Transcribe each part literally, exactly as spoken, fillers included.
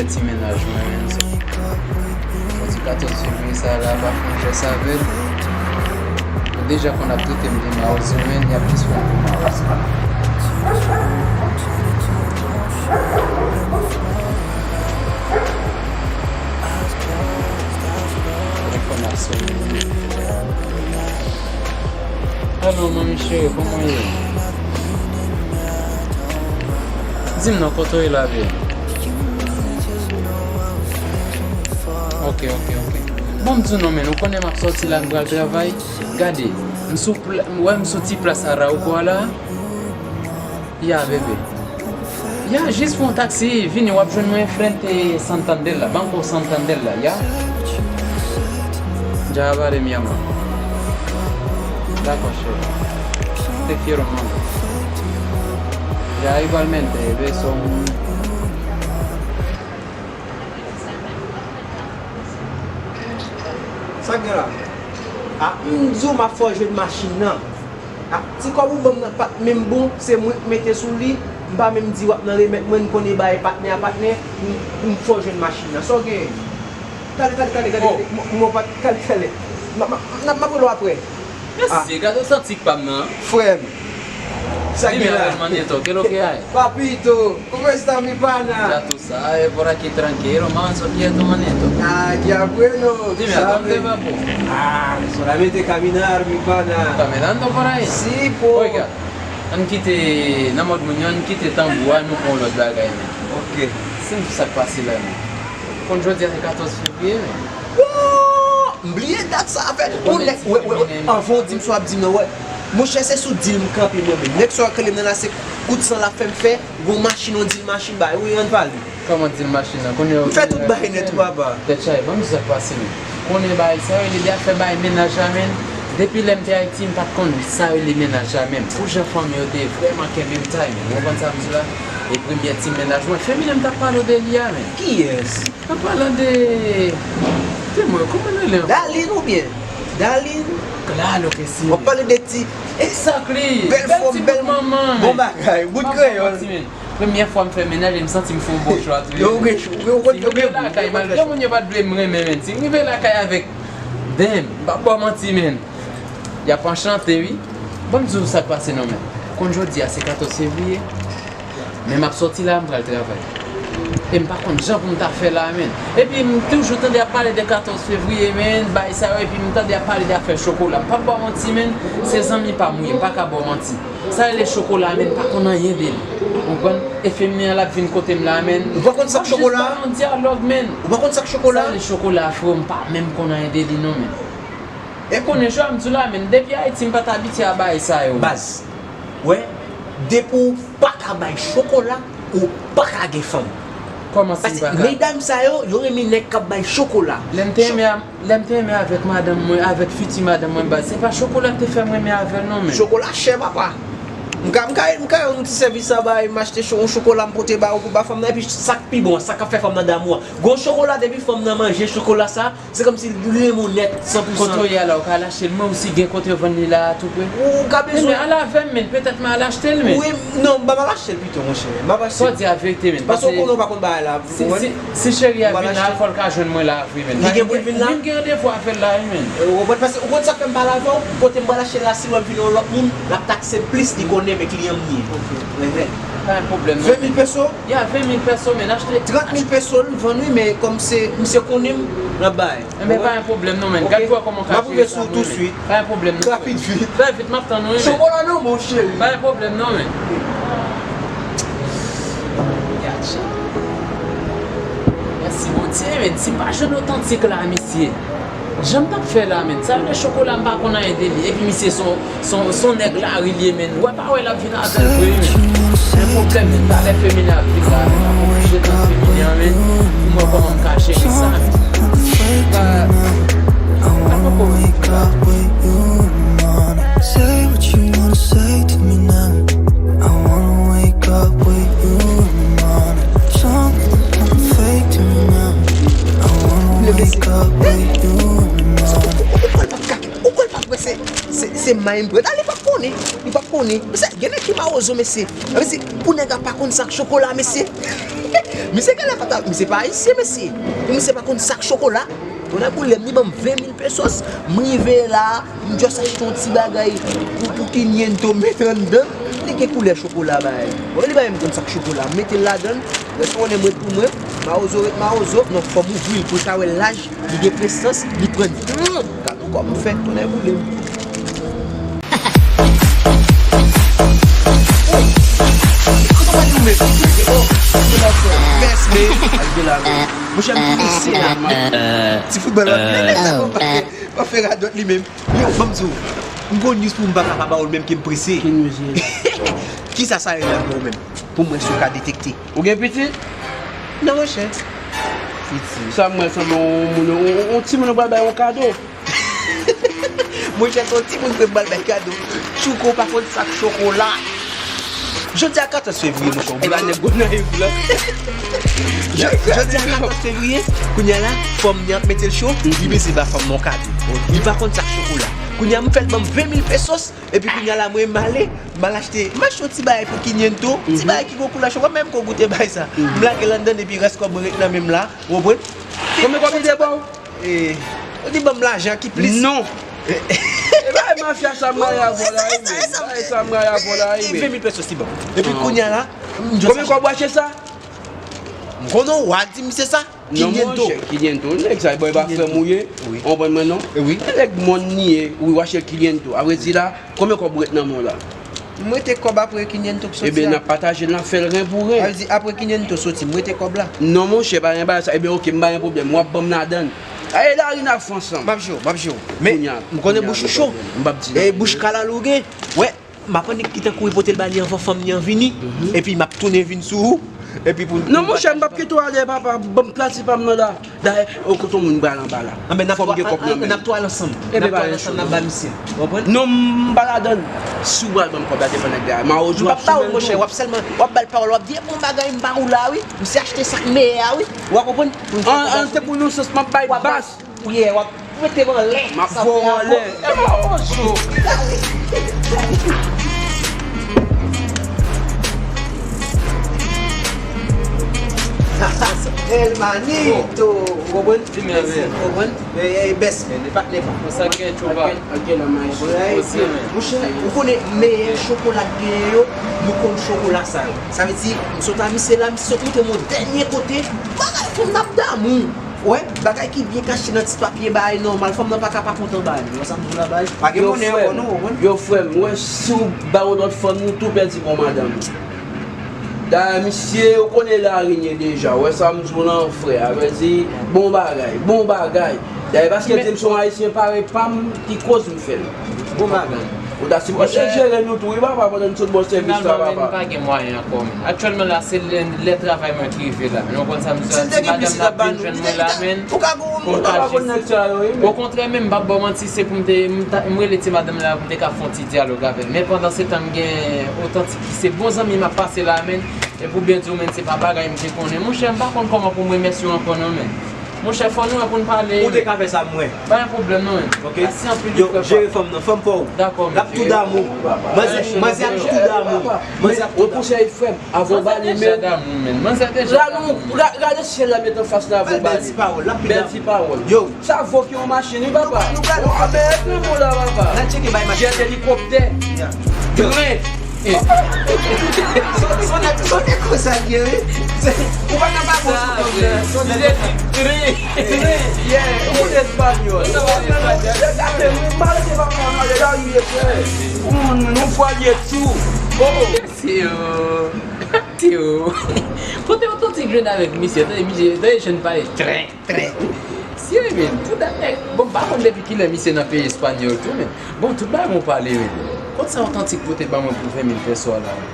Ti mennaj mwen menm, so, jodi katòz fevriye sa la, pa fè yon jès avè l. Ou deja konn ap trete m de mawozo, men y ap plis pran m pou mawozo. Ou konn ap sonnen. Alo, manmi cheri, kòman w ye? Di m non, kote w ye la, baby? Ok, ok, ok. Bon, m di w non, men, ou konnen m ap sòti la, m pral travay. Gade, m sou pla-, m wè m sou ti plas Arauco a la. Ya, bebe. Ya, jis pran yon taksi, vini, w ap jwenn mwen frente Santander la, Banco Santander la, ya. Ya, vale, mi amor. Dakò, cheri. Te quiero, mama. Ya, igualmente, beso. Sa k gen la? A, m di w m ap fè w jwenn machin nan. A, ti kòb ou ban m nan pa t menm bon, se mwen k mete sou li, m pa menm di w ap nan remèt mwen, m konnen bagay patnè a patnè, m, m fè w jwenn machin nan. Sa w genyen? Talè, talè, talè, talè, m, m, m pa t, talè, talè. M, m, m, m ap rele w apre. Mesye, gade santi k pa m nan. Frè m. Sa gen la? Dime a ver, manito, ¿qué es lo que hay? Papito, ¿cómo está mi pana? Ya tú sabes, por aquí tranquilo, manso, quieto, manito. Ah, ya bueno, tú sabes. Dime, ¿a dónde va, po? Ah, solamente caminar, mi pana. Caminando por ahí. Sí, po. Oiga, ann kite, nan mòd moun yo, ann kite tanbou a, nou pran lòt bagay, men. Ok. Si m di sa k pase la, men. Konn jodi a se katòz fevriye, men. Woo! M bliye dat sa a fè. Ou nèg, wè, wè, wè, anvan w di m sa w ap di m nan, wè. Monchè, se sou dil m kanpe mwen menm. Nèg sa w ap rele m nan la, se kout san l ap fè m fè. Gon machin, on dil machin bay. Wi, ann pale. Kòman dil machin nan? Konnen yo. M fè tout bagay nèt, wi, papa. Tèt chaje, ban m di sa k pase, men. Konnen bagay sa yo, li de ap fè bagay mennaj la, men. Depi lè m te Ayiti, m pa t konn sa yo rele mennaj la, men. Pou jan fanmi yo te vrèman kenbe m tay, men. Ou konprann sa m di la? E premyè ti mennaj mwen, feminen m t ap pale w de li a, men. Kiyès? An palan de, de mwen, kòman l rele ankò? Darline oubyen? Darline? Claro que sí. W ap pale de ti. Exactly. Bèl fòm, bèl manman, bon bagay, bout kreyòl. Premyè fwa m fè mennaj e m santi m fè yon bon chwa tou. Yo, gen chou, yo, yo, yo, gen lakay, malgre moun yo pa t vle m renmen, men. Si m rive lakay avèk, damn, m pa ba w manti, men. Y ap anchante, wi. Ban m di w sa k pase non, men. Konn jodi a se katòz fevriye. Men m ap sòti la, m pral travay. E m pa konn jan pou m ta fè la, men. Epi m toujou tande y ap pale de katòz fevriye, men, bay sa yo, epi m tande y ap pale de afè chokola. M p ap ba w manti, men, se zanmi pa m, wi, m pa ka ba w manti. Sa rele chokola, men, m pa konn anyen de li. Ou konprann? E feminen an l ap vin kote m la, men. Ou pa konn sa k chokola? M ap jis ba w yon dyalòg, men. Ou pa konn sa k chokola? Sa rele chokola, freo, m pa menm konn anyen de li, non, men. E konnen jan m di w la, men, depi Ayiti, m pa t abitye a bagay sa yo. Baz, wè, depi w pa ka bay chokola, ou pa ka gen fanm. Kòman si m pa ka? Paske medam sa yo, yo renmen nèg k ap bay chokola. Lè m te renmen a, lè m te renmen avèk madanm mwen, avèk fiti madanm mwen, baz, se pa chokola k te fè m renmen avè l non, men. Chokola chè, papa. M ka, m ka, m ka yon ti sèvis sa bay, m achte cho-, yon chokola, m pote ba ou pou ba fanm nan, epi sa k pi bon, sa k ap fè fanm nan damou a. Gon chokola, depi fanm nan manje chokola sa, se kòmsi li renmen w nèt, san pou san. Kote w ye a la, ou ka al achte l? Mwen osi gen kote yo vann li la a tou pre. Ou ka bezwen. Men al avè m, men, petèt m al achte l, men. Wi, non, m pa mal achte l pito, monchè. M ap achte l. Fò w di a verite, men. Paske w konnen w pa konn bagay la, ou konprann? Si, si, si cheri a vin la, fò l ka jwenn mwen la a vre, men. Li gen pou l vin la? Vin gen randevou avè l la, wi, men. Ou konprann, paske ou konn sa k fè m pale avè w? Kote m pral achte l la, si l wè m vin yon lòt moun, l ap takse m plis, li konnen men kliyan m ye. Ok. Pa gen pwoblèm, non. Ven mil peso? Ya, ven mil peso, men achte. Trant mil peso l vann wi, men kòm se misye konnen m, l ap bay. Enben, pa gen pwoblèm non, men. Gad pou wè kòman w ka jere sa, men. M ap rive sou w touswit. Pa gen pwoblèm non, men. Rapid vit. Fè vit, m ap tann ou, wi, men. Chokola non, monchè. Pa gen pwoblèm non, men. Gad sa. Mèsi Bondye, men. Si m pa jwenn otantik la, mesye. Jan m t ap fè la, men. Sa yo rele chokola, m pa konn anyen de li. Epi misye se yon, se yon, se yon nèg lari l ye, men. Ou wè pa wè l ap vin avè l vre, men. Gen pwoblèm, men. Talè feminen ap vin la, men. M ap oblije tann feminen an, men. Pou m wè kòman m ka jere sa, men. Pa, pa poko vin la. Say what you wanna say to me now. I wanna wake up with you in the morning. Something fake to me now. I wanna wake up with you in the morning. Ou kwè l p ap ka, ou kwè l p ap wè se, se, se may m pran. Talè l p ap konnen, li p ap konnen. Mesye, gen nèg ki mawozo, mesye. Mesye, pou nèg la pa konn sa k chokola, mesye. Misye genlè pa ta, misye pa ayisyen, mesye. Pou misye pa konn sa k chokola. Tonnè boule m, li ban m ven mil pesos. M rive la, m just achte yon ti bagay pou, pou quinientos, mete anndan. Li gen koulè chokola, bay. Bon, li pa menm konn sa k chokola. M mete l ladan l. Rès konnen m ret pou mwen. Mawozo ret mawozo. Non, fò m ouvri l pou l ka wè laj. Li gen presans, li pran. Hmm, gad on kòman m fè, tonnè boule m. Kote w pral nou menm? Bèsme. Al de la menm. Monchè, m prese la. Ti foutbòl w ap mennen la, w ap fè radòt li menm. Yo, ban m di w, m gon news pou m pa ka pa ba w l menm ke m prese. Ki news ye? Kisa sa ye la pou ou menm? Pou m wè si w ka detekte. Ou gen pitit? Non, monchè. Pitit. Sa m wè sanble yon moun, yon, yon timoun ou pral bay yon kado. Monchè, se yon timoun ke m pral bay kado. Tchouko pa konn sa k chokola. Jodi a katòz fevriye, monchè, ou byen. Epa nèg Gonayiv la. Jodi a katòz fevriye, kounye a la, fanm nan ap mete l cho, li bezwen ba fanm nan yon kado. Li pa konn sa k chokola. Kounye a, m fè l ban m ven mil pesos, epi kounye a la, mwen, m ale, m al achte, m achte yon ti bagay pou quinientos, ti bagay ki gon koulè cho, mwen menm ko goute bagay sa. M lage l anndan, epi rès kòb mwen ret nan men m la, ou konprann? Konbyen kòb li te ba w? E, ou di ban m lajan ki plis. Non. E ba e mafya sa m rayi avè w la, wi, men. Ba e sa m rayi avè w la, wi, men. Ven mil pesos li ban m. Epi kounye a la, m just achte. Konbyen kòb w achte sa? M konnen w a di misye sa. Non, quinientos. Monchè, quinientos. Nèg sa, bon, e pa frè m ou ye? Wi. Ou konprann mwen, non? Wi. Nèg mòn li ye, wi, w achte quinientos. Avrèdi la, konbyen kòb ou ret nan men w la? M rete kòb apre quinientos k soti a. Ebyen, n ap pataje l, n ap fè l ren pou ren. Sa vle di, apre quinientos soti, m rete kòb la? Non, monchè, pa gen bagay sa. Ebyen, oke, m pa gen pwoblèm. W ap ban m ladan l. Aye, lari n ap fè ansanm. M ap jwe w, m ap jwe w. Men, m konnen bouch ou cho. M p ap di non. E bouch kalalou gen. Wè, m ap annik kite kouri pote l ba li anvan fanm li an vini. Epi m ap tounen vin sou ou. Epi pou, non, monchè, m p ap kite w ale, papa. Ban m klasi pa m nan la. Dayè, o kote moun pral anba la. Anben, n ap tou al ansanm. N ap tou al ansanm, n ap ba misye. W konprann? Non, m pa ladan l. Si w pral ban m kòb la, devan nèg la. Mawozo ap sou men tou. M p ap ba w, monchè, w ap sèlman, w ap ba l pawòl, w ap di, e bon bagay, m ba ou la, wi. Misye achte sa k meyè a, wi. W a konprann? An, an, se pou nou sans, m ap bay bas. Ye, w ap mete m anlè. M ap voye w anlè. E mawozo. El Manito. Ou konprann? Ou konprann? E, e, bèsmen, e patnè pa. Sa gen tchouba. Monchè, ou konnen meyè chokola k genyen yo, nou konn chokola sa yo. Sa vle di, m sot a misye la, misye sot montre m yon dènye kote, bagay fanm n ap damou. Wè, bagay ki byen kache nan ti papye, bagay nòmal, fanm nan pa ka pa kontan ba li. Wè sa m di w la, bagay. Pa gen monnen ankò non, ou konprann? Yo, frè m, wè, si w ba yon lòt fanm, ou tou pèdi bon madanm. Dayè, misye, ou konnen larenye deja. Wè sa m di w lan, frè. A vle di, bon bagay, bon bagay. Dayè, paske l di m se yon ayisyen parèy pa m ki koz m fè l. Bon bagay. Ou ta sipoze jere nou tou, wi, papa, pandan n sot ba w sèvis la, papa. Finalman, men, m pa gen mwayen ankò, men. Aktyèlman la, se lè, lè travay mwen ki rive la. Men, ou konn sa m di w la, si madanm nan ap vin jwenn mwen la, men, ou ka gon, ou ka jis, okontrè, men, m p ap ba w manti, se pou m te, m ta, m rele ti madanm la pou m te ka fè yon ti dyalòg avè l. Men pandan se tan, m gen Otantik ki se bon zanmi m ap pase la, men. E pou byen di w, men, se pa bagay m te konnen. Monchè, m pa konn kòman pou m remèsye w ankò, non, men. Monchè, fò nou wè pou n pale. Ou te ka fè sa, mwen. Pa gen pwoblèm, non, men. Ok. Mèsi anpil, yo, frè pa. Jere fanm nan, fanm pa w. Dakò, mesye. L ap tou damou. Manzè, manzè ap tou damou. Manzè ap tou damou. Ou konsèy frè m, avan w ba li, men. Manzè deja damou, men. Manzè deja damou. Gade syèl la met anfas la, avan w ba li. Bèl ti pawòl, l ap tou damou. Bèl ti pawòl. Yo. Sa vo ki yon machin, wi, papa. Nou pral, nou pral. Ou a bèl nan mo la, papa. N al tcheke bay machin. Jèt elikoptè. Tren. Son, son nèg, son nèg konsa l ye, wi. Se, ou pa nan pa bon sou kòb la. Son nèg konsa. Tren. Tren, yeah. Ou konn espanyòl. Ou konn espanyòl. Gade, wi, malere pa konn ale la, wi, frè. Ou moun, nou fwa l ye tou. Oh. Teo. Teo. Kote Otantik jwenn avèk misye? Tande misye, tande jèn pale. Tren. Trè. Serye, men, pou dat nèg. Bon, m pa konn depi kilè misye nan peyi espanyòl tou, men. Bon, tout bagay mwen pale, men. Kòb sa Otantik pote ban mwen pou ven mil pèso a la, men.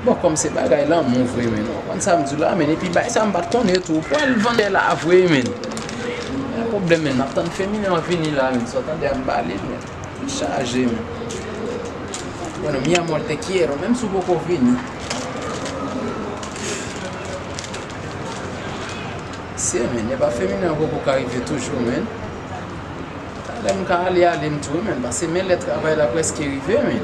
Bon, kòm se bagay lanmou vre, men. Ou konn sa m di w la, men. Epi bagay sa m pa t konnen tou. Ou pral vann la vre, men. Pa pwoblèm, men. N ap tann feminen an vini la, men. Sa w tande a m ba li, men. Chaje, men. Bueno, mi amor, te quiero, menm si w poko vini. Se, men, epa feminen an poko ka rive toujou, men. Talè m ka ale, ale m tou, men, paske men lè travay la prèske rive, men.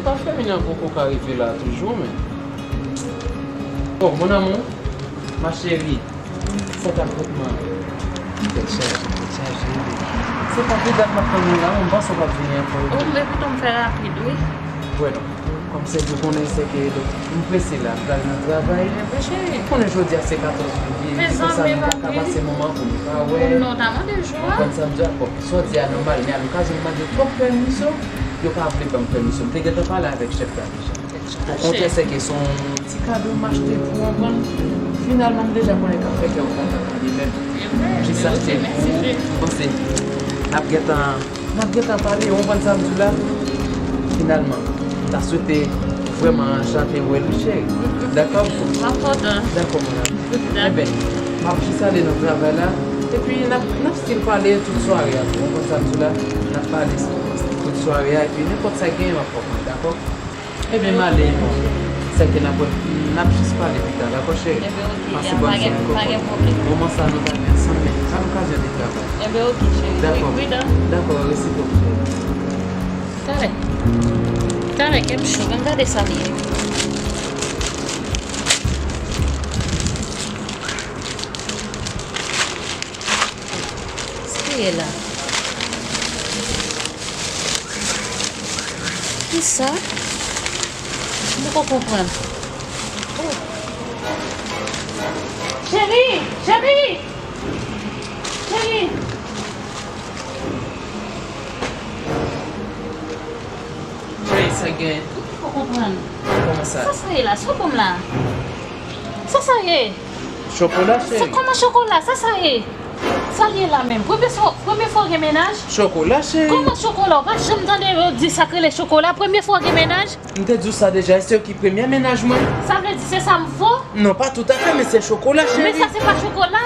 Sa fè m nan poko ka rive la toujou, men. Bon, mon amour, ma chérie, sa t ap fèt mwen. Tèt chaje, tèt chaje, wi. Se pa de dat m ap tann ou la, m panse w p ap vini ankò, wi. Oh, men pito m fè rapid, wi. Bueno, kòm se ke w konnen, se ke m prese la, m pral nan travay. Enben, cheri. Ou konnen jodi a se katòz fevriye, se pou sa nou pa ka pase moman pou nou pa wè. Non, ta mande jou a. Konn sa m di a, bon, sa w di a nòmal, men a lokazyon m mande twòp pèmisyon, yo pa vle ban m pèmisyon. M te gentan pale avèk chèf la deja. Okontrè, se ke se yon ti kado m achte pou w konprann. Finalman, m deja konnen k ap fè kè w kontan tande menm. Jis achte pou ou. M panse n ap gentan, n ap gentan pale, w konprann sa m di w la? Finalman, m ta swete vrèman chante wè l wi cheri. Dakò? M ap kontan. Dakò, mon amour. Enben, m ap jis ale nan travay la. Epi n ap, n ap still pale tout sware a tou. W konprann sa m di w la? N ap pale tout sware a, epi nenpòt sa k genyen, m ap fè w konnen, dakò? Ebyen, m ale, bon. Sèke n ap wè, n ap jis pale pita, dakò, cheri? Ebyen, oke, pase bòn sonn kòkòt. Moman sa nou ta gen ansanm, men pa lokazyon de travay. Ebyen, oke, cheri. Dakò. Wi, pridan. Dakò, resipwok, cheri. Talè. Talè, kè m cho, ban m gade sa m ye. Sa ye la? Kisa? M poko konprann. Oh. Cheri! Cheri! Cheri! Cheri, sa gen? M poko konprann. Kòman sa? Sa sa ye la? Sa bon la? Sa sa ye? Chokola, cheri. Sa kòman chokola? Sa sa ye? Sa l ye la menm? Premye fwa, premye fwa w gen mennaj? Chokola, cheri. Kòman chokola? Ou pa janm tande yo di sa k rele chokola? Premye fwa w gen mennaj? M te di w sa deja, e se yo ki premye mennaj mwen. Sa vle di se sa m vo? Non, pa toutafè, men se chokola, cheri. Men sa se pa chokola.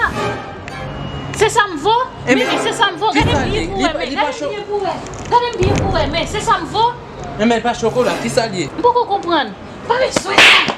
Se sa m vo? Men se sa m vo. Gade m byen pou wè, men. Gade m byen pou wè. Gade m byen pou wè, men se sa m vo? Enben, pa chokola, kisa l ye? M poko konprann. Pa bezwen sa.